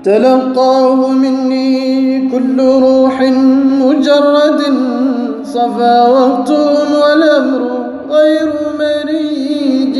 تلقاه مني كل روح مجرد صفا وقت والأمر غير مريج.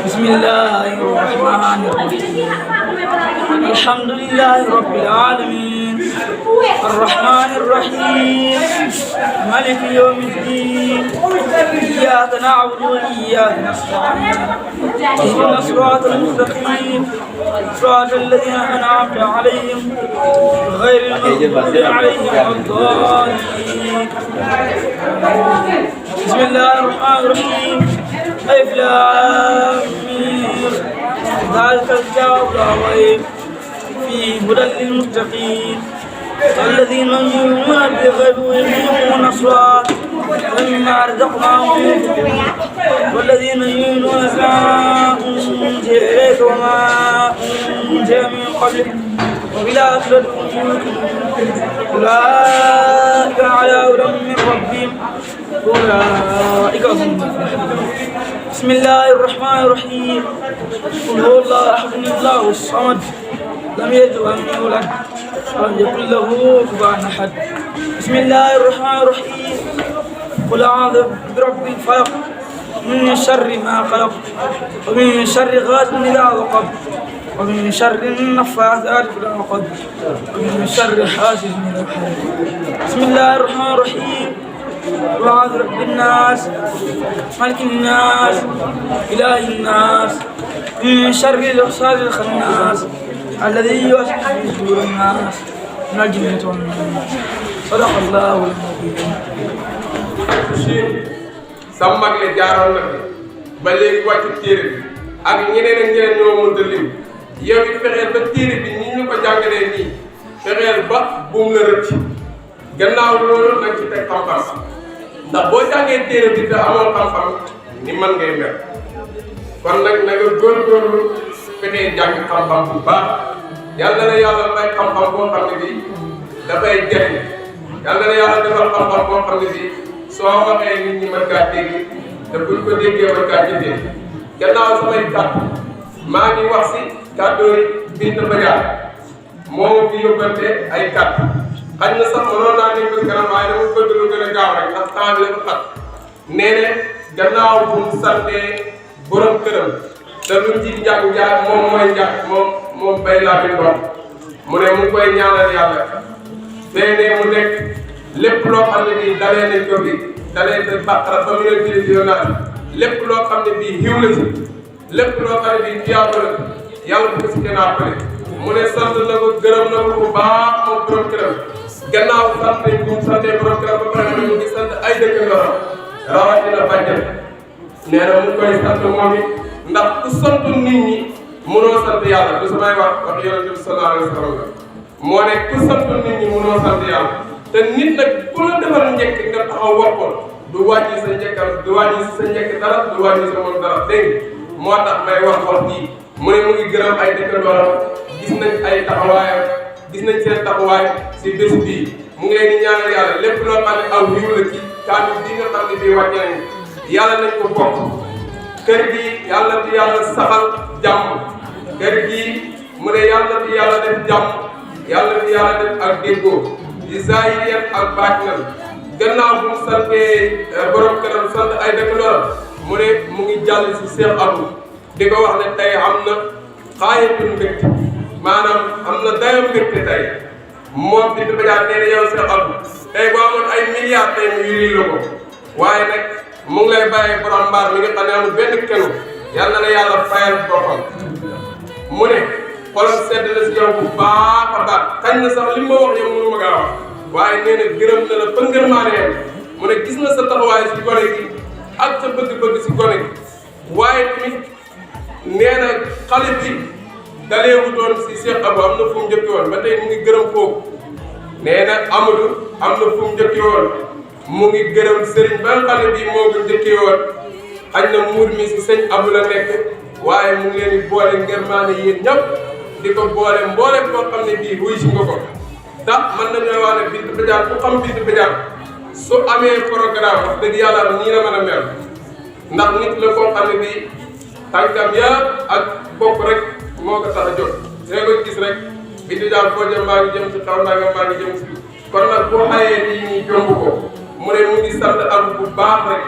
بسم الله الرحمن الرحيم. الحمد لله رب العالمين الرحمن الرحيم مالك يوم الدين إياك نعبد وإياك نستعين اهدنا الصراط المستقيم صراط الذين أنعمت عليهم غير المغضوب عليهم ولا الضالين. بسم الله الرحمن الرحيم. ألف لام ميم ذلك الكتاب لا ريب فيه هدى للمتقين الذين يؤمنون بالغيب ويقيمون الصلاة ومما رزقناهم ينفقون والذين يؤمنون بما أنزل إليك وما أنزل من قبلك وبالآخرة هم أولئك على هدى من ربهم أولئك هم المفلحون. بسم الله الرحمن الرحيم. قل هو الله أحد الله الصمد لم يلد ولم يولد ولم يكن له كفوا أحد. بسم الله الرحمن الرحيم. قل أعوذ برب الفلق من شر ما خلق ومن شر غاسق إذا وقب ومن شر النفاثات في العقد ومن شر حاسد إذا حسد. بسم الله الرحمن الرحيم. قل أعوذ برب الناس ملك الناس إله الناس من شر الوسواس الخناس الذي يوسوس في صدور الناس من الجنة والناس. صدق الله العظيم. sa mag la jaaroon na fi ba léegi wàccu téere bi ak ñeneen ak ñeneen ñoo mënta lim yow it fexeel ba téere bi ni ñu ko jàngalee nii fexeel ba buum la rëcc gannaaw loolu nag ci teg xam-xam ndax boo jàngee téere bi te amoon xam-xam ni man ngay mel kon nag na nga góorgóorlu fexee jàng xam-xam bu baax yàlla na yàlla may xam-xam boo xam ne bii dafay jëriñ yàlla na yàlla defal xam-xam boo xam ne bii soo waxee nit ñi mën kaa dégg te buñ ko déggee mën kaa jëndee gannaaw samay kàddu maa ngi wax si kàddu yi Bint Badiane moo fi yóbbante ay kàddu xañ na sax mënoon naa dégg si kanam waaye dama bëgg lu gën a gaaw rek ndax temps bi dafa xat nee ne gannaaw bu mu santee borom këram te lu ci njàng moom mooy njàng moom bay laa bi ndox mu ne mu ngi koy ñaanal yàlla ne mu nekk lépp loo xam ne bii dalee nañ ko bi dalee sa bàqara ba mu ne télévision lépp loo xam ne bii xiw la si lépp loo xam ne bii tiyaaba la yàlla bu ko si gën a appale mu ne sant na ko gërëm na ko bu baax moom borom këram gannaaw sant nañ bu mu santee borom këram ba pare mu ngi sant ay dëkkandoo rawatina bàjjen nee na mu koy sant moom it ndax ku sant nit ñi mënoo sant yàlla du samay wax yonent bi sallallahu alayhi wa sallam moo ne ku sant nit ñi mënoo sant yàlla te nit nag ku la defal njëkk nga taxaw wax ko du wàññi sa njëkkal du wàññi sa njëkk dara du wàññi sa moom dara dégg moo tax may wax ji mu ne mu ngi gërëm ay dëkkandooram gis nañ ay taxawaayam gis nañ seen taxawaay si bés bii mu ngi leen di ñaanal yàlla lépp loo xam ne aw yiw la ci kaamil bii nga xam ne bii wàcce nañ yàlla nañ ko bokk kër gi yàlla di yàlla saxal jàmm kër gi mu ne yàlla na fi yàlla def jàmm yàlla na fi yàlla def ak déggoo di zaahir ak baatinam gannaaw bu mu santee borom këram sant ay dëkkandooram mu ne mu ngi jàll si Cheikh Abou di ko wax ne tey am na xaayatul mbégte maanaam am na dayoo mbégte tey moom Bintu Badiane nee na yow Cheikh Abou tey boo amoon ay milliards tey mu yuril la ko waaye nag mu ngi lay bàyyi borom mbaar mi nga xam ne amul benn kenu yàlla na yàlla fayal boppam mu ne xolam sedd na si yow bu baax a baax xañ na sax li ma wax yow mënu ma gaa wax waaye nee na gërëm na la ba ngërmaane yam mu ne gis na sa taxawaay si gone gi ak sa bëgg-bëgg si gone gi waaye tamit nee na xale bi daleewu doon si Cheikh Abou am na fu mu njëkki woon ba tey mu ngi gërëm foofu nee na Amadou am na fu mu njëkki woon mu ngi gërëm sëriñ ba xale bi moo ko njëkki woon xañ na muur mi si sëñ Abou la nekk waaye mu ngi leen di boole ngërmaane yéen ñëpp di ko boole mboole koo xam ne bii wuy si nga ko ndax mën nañoo wax ne Bintu Badiane ku xam Bintu Badiane su amee programme wax dëgg yàlla nii la mën a mel ndax nit la koo xam ne bii tànkam yëpp ak bopp rek moo ko tax a jóg see ko gis rek Bintu Badiane foo jëm maa ngi jëm si xaw naa nga maa ngi jëm si kon nag boo xayee lii nii jomb ko mu ne mu ngi sant Abou bu baax rek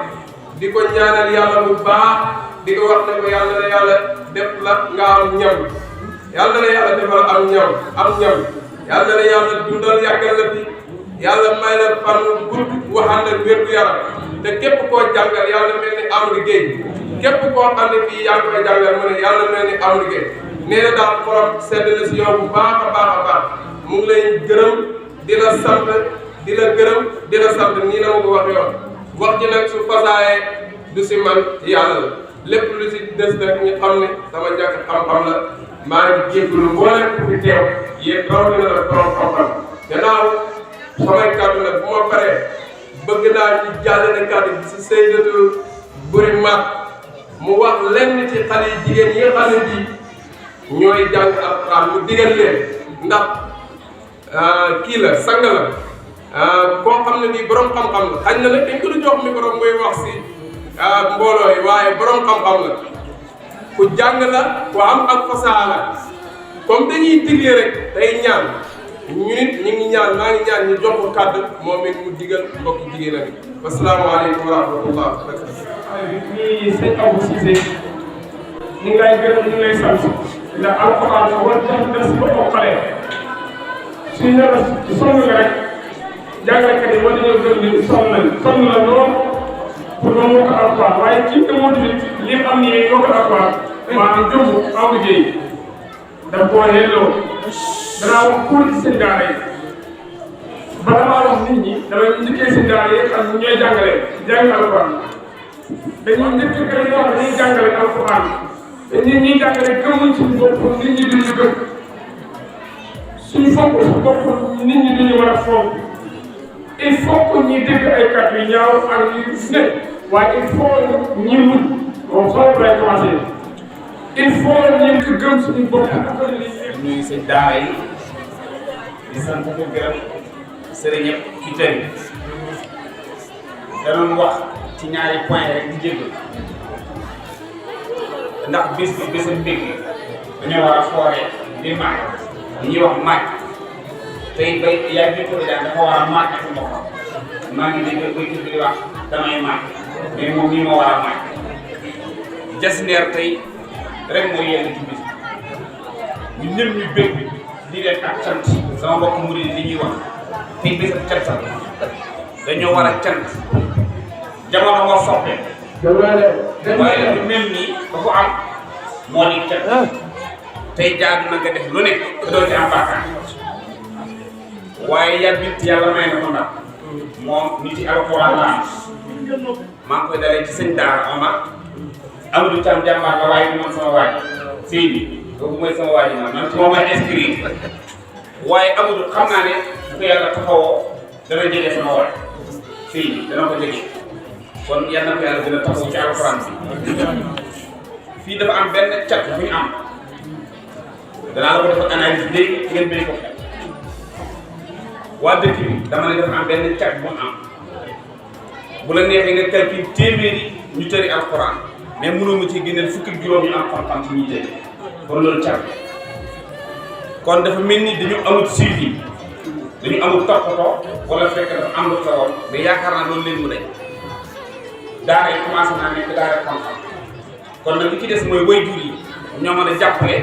di ko ñaanal yàlla bu baax di ko wax ne ko yàlla na yàlla def la nga am ñam yàlla na yàlla defal am ñam yàlla na yàlla dundal yàggal la fi yàlla may la fan gudd waxaan ak wér gu yaram te képp koo jàngal yàlla mel ni Amadou Gueye képp koo xam ne fii yaa ngi koy jàngal mu ne yàlla mel ni Amadou Gueye nee na daal xolam sedd na si yow bu baax a baax a baax mu ngi lay gërëm di la sant di la gërëm di la sant nii na ma ko wax yoon wax ji nag su fasaayee du si man yàlla la lépp lu si des rek ñu xam ne sama njëkk xam-xam la maa ngi jégalu mboolem ku fi teew yéen rawatina la borom xam-xam gannaaw samay kàddu nag bu ma paree bëgg naa ñu jàllale kàddu bi si Seydatu Buri Mat mu wax lenn ci xale yi jigéen yi nga xam ne bii ñooy jàng alxuraan mu digal leen ndax kii la sang la koo xam ne bii borom xam-xam la xañ na nag dañ ko du jox micro muy wax si mbooloo yi waaye borom xam-xam la ku jàng la ku am ak fasaa la comme dañuy digle rek day ñaan ñu nit ñu ngi ñaan maa ngi ñaan ñu jox ko kàddu moom it mu digal mbokki jigéen ak asalaamaaleykum wa rahmatullah. nii sëñ Abou Cissé ñu ngi lay gërëm ñu ngi lay sant ndax alxuraan la war def des ba ko xale suñ ne la sonn nga rek jàngalekat yi war nañoo gën di sonn la lool pour nga moo ko alxuraan waaye kii nga moo tamit li am nii moo ko alxuraan maanaam jëmbu Amadou Gueye daf koo yelloo danaa wax pour ci seen daara yi ba damaa wax nit ñi damay njëkkee seen daara yi xam ñooy jàngale alxuraan dañuy njëkk a gën a wax dañuy jàngale alxuraan te nit ñi jàngale gëmuñ suñu bopp nit ñi duñu gëm suñu fonk suñu bopp nit ñi duñu war a fonk il faut que ñuy dégg ay kàddu yu ñaaw ak yu ne waaye il faut ñi muñ moom foofu lay commencé il faut ñu gëm suñu bopp nuyu sëñ daara yi di sant ko gërëm sëriñ yëpp ci tëri danoon wax ci ñaari point rek di jéggal ndax bis bi bésam mbég dañoo war a fooree di maaj li ñuy wax maaj tey bay yaay bi ko daan dafa war a maaj ak mbokkam maa ngi dégg baykat bi di wax damay maaj mais moom nii moo war a maaj Jasneer tey rek mooy yéen ci bis ñu ñëpp ñu bég di leen ak cant sama mbokk murid li ñuy wax tey bésam cantal dañoo war a cant jamono moo soppee waaye lu mel nii dafa am moo di cant tey jaadu na nga def lu nekk te doo ci am bàkkaar waaye yàbbit yàlla may na ko ndax moom nit yi alxuraan la maa ngi koy dalee ci sëñ Daara Omar Amadou Thiam jàmbaar la waaye moom sama waaj Seydi kooku mooy sama waaj man ci moom may inscrire waaye Amadou xam naa ne bu ko yàlla taxawoo dana jege sama waaj Seydi dana ko jege kon yàlla na ko yàlla gën a taxaw ci alxuraan bi fii dafa am benn cat bu ñu am danaa la ko defal analyse léegi ngeen béy ko xel waa dëkk bi dama ne dafa am benn cat bu am bu la neexee nga calcul téeméeri ñu tëri alxuraan mais mënoo ma ci génneel fukki juróom ñu am xam-xam ci ñuy tëri kon loolu cat kon dafa mel ni dañu amul suivi dañu amul toppatoo wala fekk dafa am lu xewoon mais yaakaar naa loolu leen mu ne daara yi commencé naa nekk daara xam-xam kon nag li ci des mooy waajur yi ñoo mën a jàppale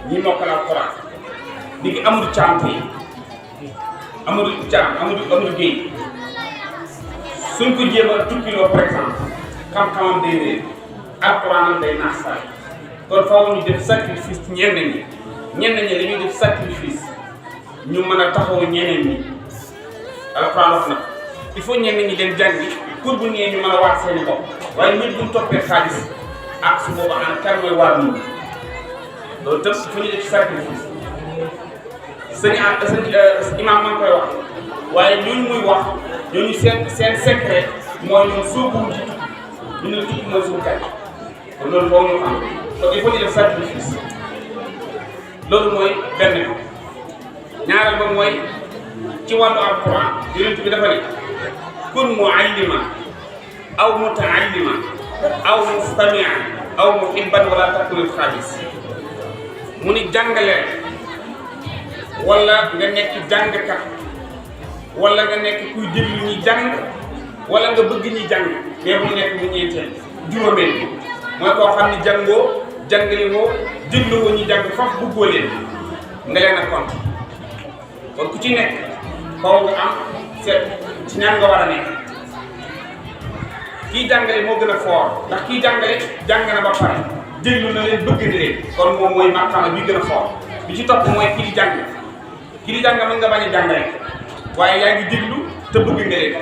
ñi mokkal alxuraan di ngi Amadou Thiam fii Amadou Guèye suñ ko jéem a tukkiloo par exemple xam-xamam day réer alxuraanam day naax saay kon faaw ñu def sacrifice ci ñenn ñi li ñuy def sacrifice ñu mën a taxaw ñeneen ñi alxuraan wax na il faut ñenn ñi dem jàngi pour bu ñee ñu mën a waat seeni bopp waaye nit buñ toppee xaalis ak su boobu an kan mooy waar nit ñi loolu tam il faut ñu def sacrifice sëñ imaam maa ngi koy wax waaye ñooñu muy wax ñooñu seen secret mooy ñoom sóobuwuñ ci tukki ñu ne tukki mooy suñu kay kon loolu foofu ñu xam kon il faut ñu def sacrifice loolu mooy benn bi ñaareel ba mooy ci wàllu alquran yonent bi dafa ne kun mualliman aw mutaalliman aw mustamian aw muhibban wala takun xaalis mu ni jàngale wala nga nekk jàngkat wala nga nekk kuy déglu ñuy jàng wala nga bëgg ñuy jàng mais bu nekk mu ñeenteel juróomeel bi mooy koo xam ni jàngoo jàngale woo déglu woo ñuy jàng faf bëggoo leen nga leen a compte kon ku ci nekk faw nga am seet ci ñaan nga war a nekk kii jàngale moo gën a fort ndax kii jàngale jàng na ba pare déglu na leen bëgg na leen kon moom mooy maqaama bi gën a fort bi ci topp mooy kii di jàng mën nga bañ a jàng rek waaye yaa ngi déglu te bëgg nga leen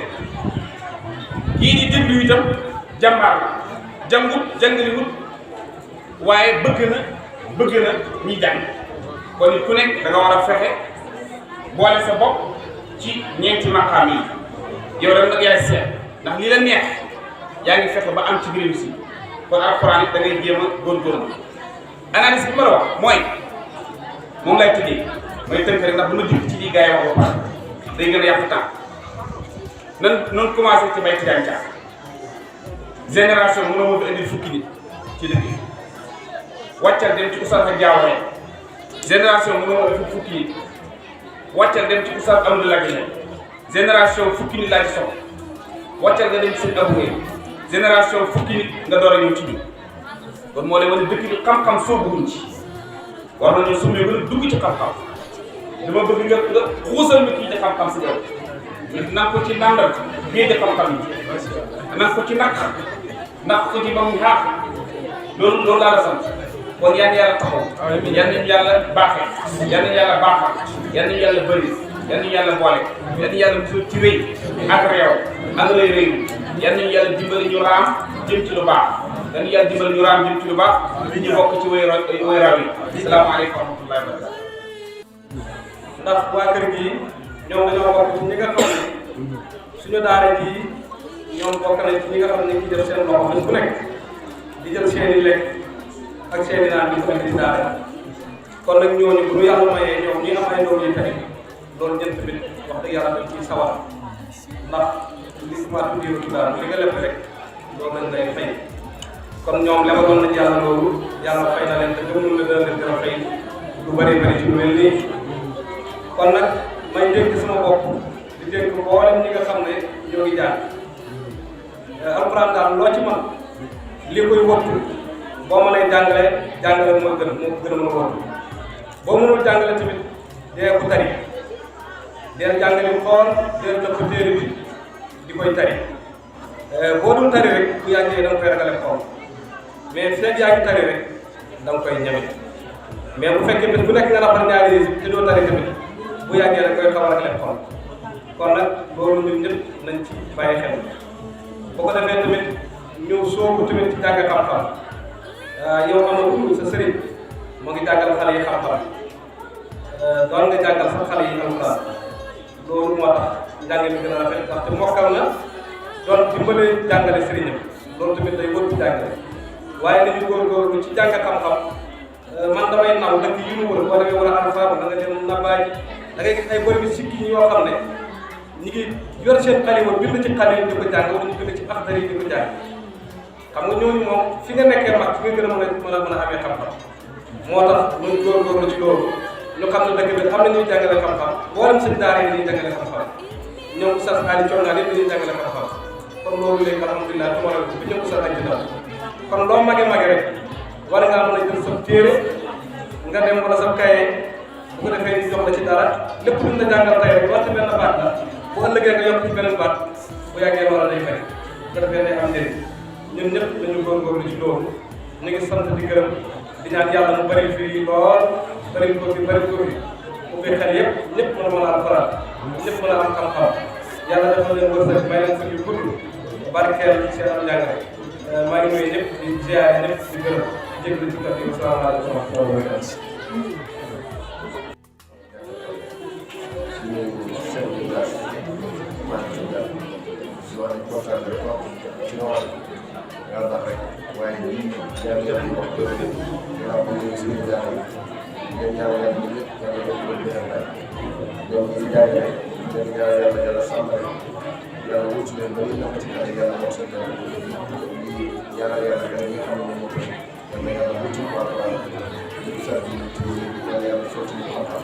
kii di déglu itam jàmbaar la jàngut jàngaliwut waaye bëgg na ñi jàng kon nit ku nekk da nga war a fexe boole sa bopp ci ñeenti maqaam yi yow rek nag yaay seet ndax li la neex yaa ngi fexe ba am ci biir si kon alxuraan it da ngay jéem a góorgóorlu analyse bi ma la wax mooy moom lay tëddee mooy tënk rek ndax bu ma dikk ci lii gars yi wax ba pare day gën a yàq temps nan commencé ci bay ci gàncax génération mën na moo fi indi fukki nit ci dëkk bi wàccal dem ci oustaz ak jaawale génération mën na moo fi fukki nit wàccal dem ci oustaz Amadou Lagine génération fukki nit laa ci soxla wàccal nga dem ci seen Abou génération fukki nit nga door a ñëw ci ñun kon moo leen wane dëkk bi xam-xam soobuwuñ ci war nañoo sumee gën a dugg ci xam-xam dama bëgg nga xuusal mi kii ci xam-xam si yow nang ko ci nàndal géej xam-xam yi nang ko ci ndax ko ci ba mu xaax loolu laa la sant kon yal na yàlla taxaw yal nañu yàlla baaxee yal nañu yàlla baaxal yal nañu yàlla bëri yal nañu yàlla boole yal nañu yàlla musul ci rëy ak réew ak rëy yal nañu yàlla dimbali ñu raam jëm ci lu baax yal nañu yàlla dimbali ñu raam jëm ci lu baax li ñu bokk ci way raw yi salaamaaleykum wa rahmatullahi wa barakatuh ndax waa kër gi ñoom dañoo bokk ci ñi nga xam ne suñu daara ji ñoom bokk nañ ci ñi nga xam ne ñu jël seen loxo dañ ku nekk di jël seen i lekk ak seen i naan di ko indi daara kon nag ñooñu bu ñu yàlla mayee ñoom ñi am ay doom yi tey loolu ñun tamit wax dëgg yàlla dañ ciy sawar ndax li ma tuddee ci daara li nga leb rek loolu lañ lay fay kon ñoom lebaloon nañ yàlla loolu yàlla fay na leen te gëmul na dana leen dina fay lu bëri bëri ci lu mel nii kon nag may dénk sama bopp di dénk mboolem ñi nga xam ne ñoo ngi jàng alxuraan daal loo ci mën li koy wattu boo mënee jàngale moo gën a mën a wattu boo mënul jàngale tamit dee ko tari dee jàngale xool dee jox ko téere bi di koy tari boo dul tari rek bu yàggee da nga koy ragale xool mais feeg yaa ngi tari rek da nga koy ñeme mais bu fekkee bés bu nekk nga rafet ñaari yi te doo tari tamit bu yàggee da koy xamal ak leen xool kon nag loolu ñun ñëpp nañ ci bàyyi xel boo ko defee tamit ñëw soobu tamit ci jàng xam-xam yow Amadou sa sëriñ moo ngi jàngal xale yi xam-xam doon nga jàngal sax xale yi alxuraan loolu moo tax njàng mi gën a rafet ndaxte mokkal na doon dimbale jàngale sëriñam loolu tamit day wër ci jàngale waaye nañu góorgóorlu ci jàng xam-xam man damay naw dëkk yi mu wër boo demee war a alfaaba da nga dem nabaaji da ngay gis ay bërëb sikki yoo xam ne ñi ngi yor seen xalima bind ci xalima di ko jàng wala ñu bind ci axdari di ko jàng xam nga ñooñu moom fi nga nekkee mag fi nga gën a mën a amee xam-xam moo tax ñun góorgóorlu ci loolu ñu xam ne dëkk bi am na ñuy jàngale xam-xam boolem sëñ daara yi dañuy jàngale xam-xam ñoom Oustaz Ali Thiongaan yëpp dañuy jàngale xam-xam kon loolu léegi alhamdulilah tumaral bi ñëpp Oustaz ak ci daal kon loo mage rek war ngaa mën a jël sa téere nga dem wala sa kaye bu ko defee ñu jox la ci dara lépp luñ la jàngal tey rek waxtu benn baat la bu ëllëgee nga yokk ci beneen baat bu yàggee loola day fay bu ko defee day am njëriñ ñun ñëpp dañu góorgóorlu ci loolu ñu ngi sant di gërëm di ñaan yàlla mu bëri fii lool bëri ko fi ubbi xel yëpp ñëpp mën a alxuraan ñëpp mën a am xam-xam yàlla dafa leen wërsëg may leen suñu gudd barkeel seen am njàngale maa ngi nuyu ñëpp di ziare ñëpp di gërëm jégalu ci kàddu yi salaamaaleykum wa rahmatulah. yàlla rek waaye ñun ñaar ñaar yi wax dëgg yàlla dinaa ko ñëw suñu jaaxal ñoom ñaar ñaar ñun ñëpp yàlla doon ko def rek donc ñu jaay rek ñoom ñaar yàlla sàmm rek yàlla wutu leen ba ñu nekk ci kàddu yàlla moo seen yàlla di ñaanal yàlla yàlla ñi xam ne moom moo koy yàlla yàlla wutu ko ak waa ñu sa di yàlla yàlla sotti ñu xam-xam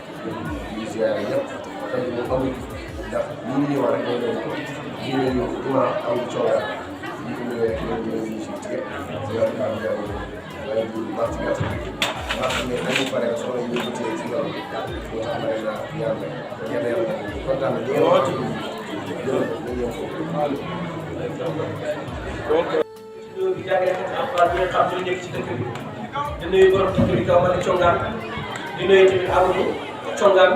ñu ziare ñëpp tey moom amul ndax ñu ngi ñëwaat rek ñoo doon ko ñu ngi ñëw imaam amul coow ñu ngi ñu si tige yàlla na am jàmm waaye bu baax ci gàtt bi nga xam ne dañu pare soo leen yëngatee ci loolu moo tax ma ne naa yàlla yàlla yàlla kontaan na ñu ngi wax jërëjëf ñu ñëw foofu. donc ñu jàngee alxuraan bi nga xam ne nekk ci dëkk bi di nuyu borom dëkk bi kaw ma ne Thiongaan di nuyu tamit Amadou Thiongaan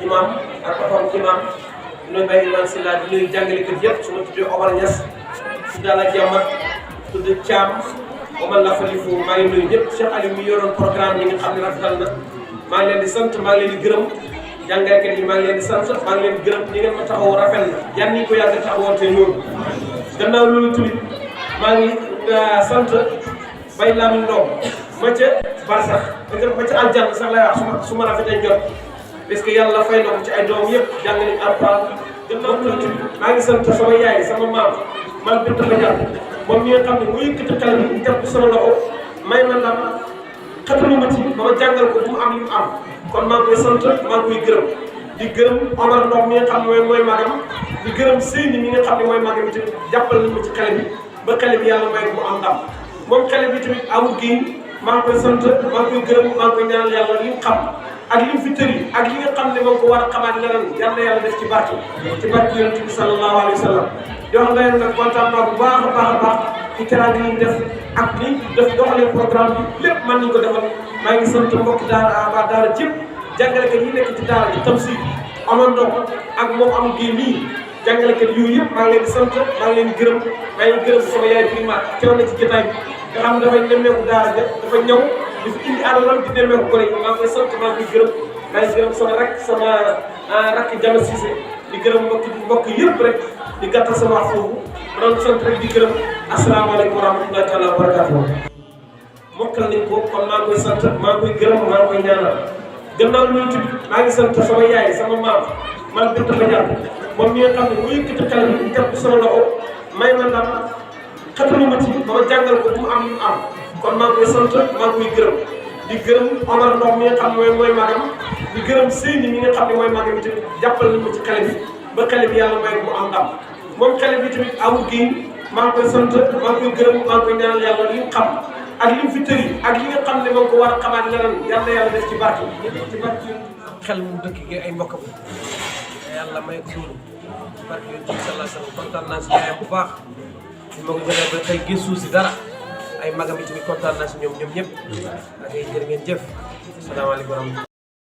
imam ak papam imam di nuyu Baye Imam Silla di nuyu jàngalekat yëpp su ma tuddee Omar Niass tudd Alla Diamat tudd Thiam Omar la Falifu maa ngi nuyu ñëpp Cheikh Aliou mi yoroon programme yi nga xam ne rafetal na maa ngi leen di sant maa ngi leen di gërëm jàngalekat yi maa ngi leen di sant maa ngi leen di gërëm ñi ngeen ma taxaw rafet na yan ni ko yàgg taxawoonte loolu gannaaw loolu tamit maa ngi sant Baye Lamine Ndom ma ca Barsax ma ca aljanna sax lay wax su ma rafetee jot parce que yàlla fay na ko ci ay doom yëpp jàng nañu alxuraan gannaaw loolu tamit maa ngi sant sama yaay sama maam man Binta Badiane moom mi nga xam ne mu yëkkati xale bi jàpp sama loxo may ma ndam xatalu ma ci ba ma jàngal ko bu mu am li mu am kon maa ngi koy sant maa ngi koy gërëm di gërëm Omar Ndom mi nga xam ne mooy magam di gërëm Seyni mi nga xam ne mooy magam tamit jàppal nañu ma ci xale bi ba xale bi yàlla may ko mu am ndam moom xale bi tamit amul gi maa ngi koy sant maa ngi koy gërëm maa ngi koy ñaanal yàlla li mu xam ak li mu fi tëri ak li nga xam ne moom ko war a xamaat leneen yàlla def ci barke yonent bi sallallahu alayhi wa sallam yoo xam ne nag kontaan naa bu baax a baax ci teraanga yi ñu def ak ni def doxalee programme bi lépp mën nañu ko defal maa ngi sant mbokki daara waa daara jëpp jàngalekat yi nekk ci daara ji tam si amoon ndox ak moom am génn nii jàngalekat yooyu yëpp maa ngi leen di sant maa ngi leen di gërëm maa ngi gërëm sama yaay primaire teew na ci jotaay bi nga xam ne dafay nemmeeku daara ja dafa ñëw di fi indi alalam di nemmeeku gone yi maa ngi koy sant maa ngi koy gërëm maa ngi gërëm sama rakk Jama Cissé di gërëm mbokk yëpp rek di gàttal sama wax foofu ma doon sant rek di gërëm asalaamaaleykum wa rahmatullahi taala wa barakatuh mokkal nañ ko kon maa ngi koy sant maa ngi koy gërëm maa ngi koy ñaanal gannaaw loolu tamit maa ngi sant sama yaay sama maam man Binta Badiane moom mi nga xam ne mu yëkkati xale bi jàpp sama loxo may ma ndam xatalu ma ci ba ma jàngal ko bu mu am li mu am kon maa ngi koy sant maa ngi koy gërëm di gërëm Omar Ndom mi nga xam ne mooy magam di gërëm Seyni mi nga xam ne mooy magam tamit jàppal nañu ma ci xale bi ba xale bi yàlla may ko mu am ndam moom xale bi tamit amul gi maa ngi koy sant maa ngi koy gërëm maa ngi koy ñaanal yàlla li mu xam ak li mu fi tëri ak li nga xam ne moom ko war a xamaat leneen yàlla def ci barke xel mu dëkk gi ay mbokkam yàlla may ko loolu barke yonent bi sallallahu alayhi wa sallam kontaan naa si yaayam bu baax ñu ma ko joxee ba tey gëstu si dara ay magam yi tamit kontaan naa si ñoom ñëpp ak ay jërë ngeen jëf asalaamaaleykum wa rahmatulah